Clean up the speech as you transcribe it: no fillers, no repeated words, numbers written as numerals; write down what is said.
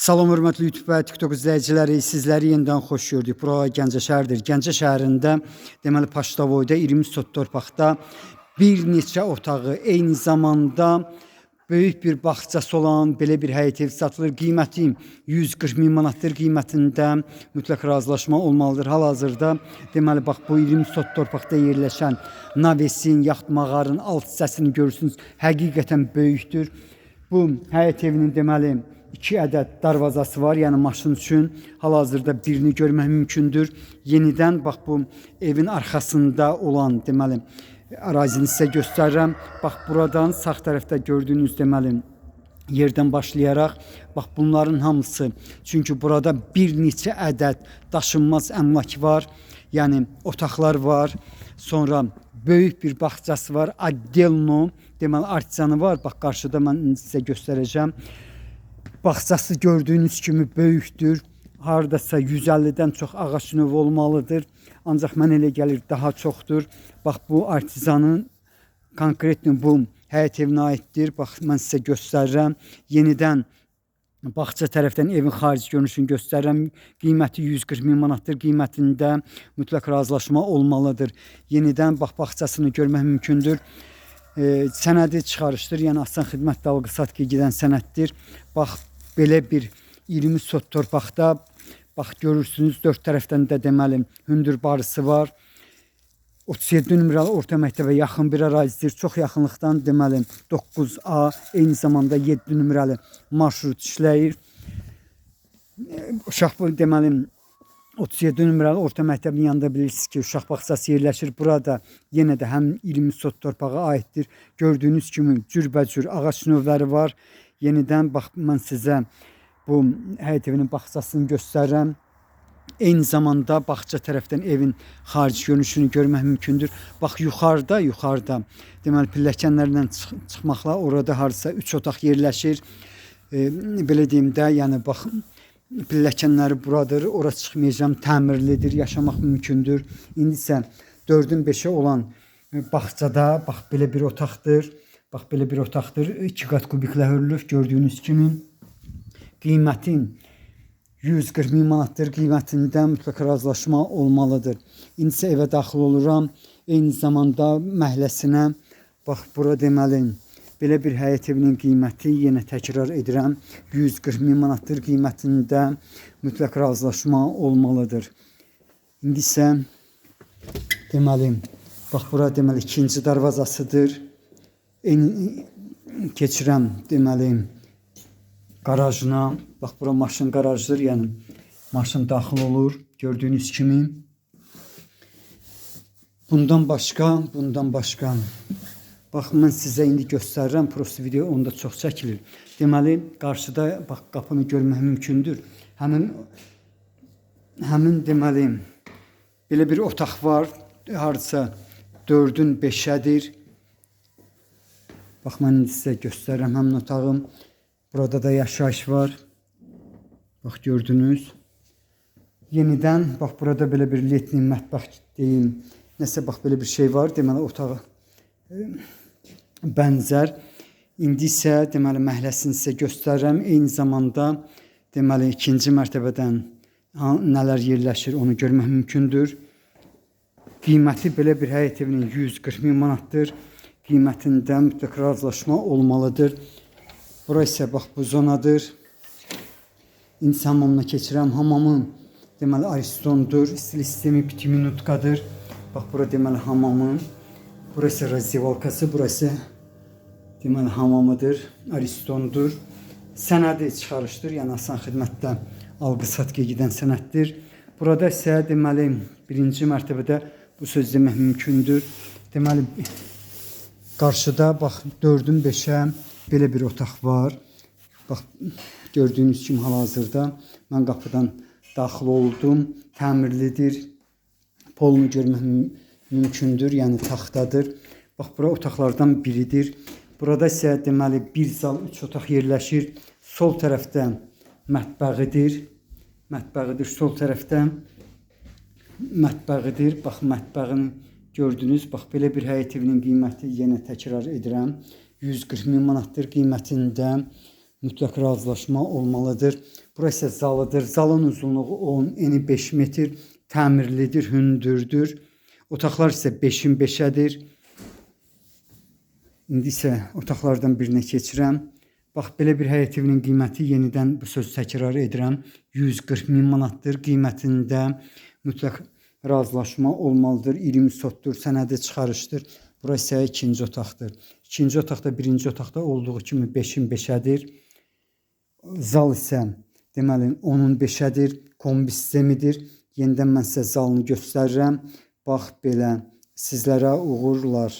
Salam hörmətli YouTube və TikTok izləyiciləri, sizləri yenidən xoş gördük. Bura Gəncə şəhəridir. Gəncə şəhərində, deməli Paştavoyda 20 sot torpaqda bir neçə otağı, eyni zamanda böyük bir bağçası olan belə bir həyət ev satılır. Qiyməti 140 min manatdır. Qiymətində mütləq razılaşma olmalıdır. Hal-hazırda deməli bax bu 20 sot torpaqda yerləşən navesin, yaxud mağarın alt hissəsini görürsünüz. Həqiqətən böyükdür. Bu həyət evinin deməli 2 ədəd darvazası var, yəni maşın üçün. Hal-hazırda birini görmək mümkündür. Yenidən bax bu evin arxasında olan deməli ərazini sizə göstərirəm. Bax buradan sağ tərəfdə gördüyünüz deməli yerdən başlayaraq bax bunların hamısı, çünki burada bir neçə ədəd daşınmaz əmlak var. Yəni otaqlar var. Sonra böyük bir bağçası var. Addelno deməli artizanı var. Bax qarşıda mən indi sizə göstərəcəm. Bağçası gördüyünüz kimi böyükdür. Hardasa 150-dən çox ağac növü olmalıdır. Ancaq mən elə gəlir daha çoxdur. Bax bu artizanın konkretno bu həyət evinə aiddir. Bax mən sizə göstərirəm. Yenidən bağça tərəfdən evin xarici görünüşünü göstərirəm. Qiyməti 140 min manatdır. Qiymətində mütləq razılaşma olmalıdır. Yenidən bax bağçasını görmək mümkündür. Sənədi çıxarışdır. Yəni asan xidmət alqı-satqıya gedən sənəddir. Bax belə bir 20 sot torpaqda bax görürsünüz dörd tərəfdən də deməli hündür barısı var. 37 nömrəli orta məktəbə yaxın bir ərazidir. Çox yaxınlıqdan deməli 9A, eyni zamanda 7 nömrəli marşrut işləyir. Uşaq bu deməli 37 nömrəli orta məktəbin yanında bilirsiniz ki, uşaq bağçası yerləşir. Burada yenə də həm 20 sot torpağa aiddir. Gördüyünüz kimi cürbəcür ağac növləri var. Yenidən bax mən sizə bu həyət evinin bağçasını göstərirəm. Eyni zamanda bağça tərəfdən evin xarici görünüşünü görmək mümkündür. Bax yuxarıda deməli pilləkənlərlə çıxmaqla orada hardasa 3 otaq yerləşir. Belə deyim də, yəni bax pilləkənləri buradır. Ora çıxmayacağam, təmirlidir, yaşamaq mümkündür. İndi isə 4-ün 5-ə olan bağçada bax belə bir otaqdır. Bax belə bir otaqdır. 2 qat kubiklə hörülüb gördüyünüz kimi. Qiymətin 140 min manatdır. Qiymətində mütləq razılaşma olmalıdır. İndi isə evə daxil oluram. Eyni zamanda məhəlləsinə bax bura deməli belə bir həyət evinin qiyməti yenə təkrar edirəm 140 min manatdır. Qiymətində mütləq razılaşma olmalıdır. İndi isə deməli bax bura deməli ikinci darvazasıdır. Eyni keçirəm deməli qarajına. Bax bura maşın qarajıdır, yəni maşın daxil olur gördüyünüz kimi. Bundan başqa bax mən sizə indi göstərirəm. Prosta video onda çox çəkilir. Deməli qarşıda bax qapını görmək mümkündür. Həmin deməli belə bir otaq var. Hardasa 4-ün 5-ədir. Bax mən indi sizə göstərirəm həmin otağım. Burada da yaşayış var. Bax gördünüz. Yenidən bax burada belə bir letni mətbəx deyim. Nəsə bax belə bir şey var. Deməli otağa bənzər. İndi isə deməli məhəlləsini sizə göstərirəm. Eyni zamanda deməli ikinci mərtəbədən nələr yerləşir onu görmək mümkündür. Qiyməti belə bir həyət evinin 140 min manatdır. Qiymətində mütləq razılaşma olmalıdır. Bura isə bax bu zonadır. İndi hamamına keçirəm. Hamamın deməli Aristondur. İstilik sistemi 2 minutkadır. Bax bura deməli hamamın. Burası razzivalkası, burası deməli hamamıdır. Aristondur. Sənədi çıxarışdır. Yəni asan xidmətdə alqı-satqıya gedən sənəddir. Burada isə deməli birinci mərtəbədə bu söz demək mümkündür. Deməli qarşıda bax 4-ün 5-ə belə bir otaq var. Bax gördüyünüz kimi hal-hazırda mən qapıdan daxil oldum. Təmirlidir. Polunu görmək mümkündür, yəni taxtadır. Bax bura otaqlardan biridir. Burada isə deməli bir zal, 3 otaq yerləşir. Sol tərəfdə mətbəxidir. Mətbəxidir sol tərəfdə. Mətbəxidir. Bax mətbəxini gördünüz. Bax belə bir həyət evinin qiyməti yenə təkrar edirəm. 140 min manatdır. Qiymətində mütləq razılaşma olmalıdır. Burası isə zalıdır. Zalın uzunluğu 10, eni 5 metr, təmirlidir, hündürdür. Otaqlar isə 5-in 5-ədir. İndi isə otaqlardan birinə keçirəm. Bax, belə bir həyət evinin qiyməti, yenidən bu sözü təkrar edirəm, 140 min manatdır. Qiymətində mütləq razılaşma olmalıdır. 20 sotdur, sənədi çıxarışdır. Burası isə ikinci otaqdır. İkinci otaqda birinci otaqda olduğu kimi 5-in 5-ədir. Zal isə deməli 10-un 5-ədir. Kombi sistemidir. Yenidən mən sizə zalını göstərirəm. Bax belə, sizlərə uğurlar.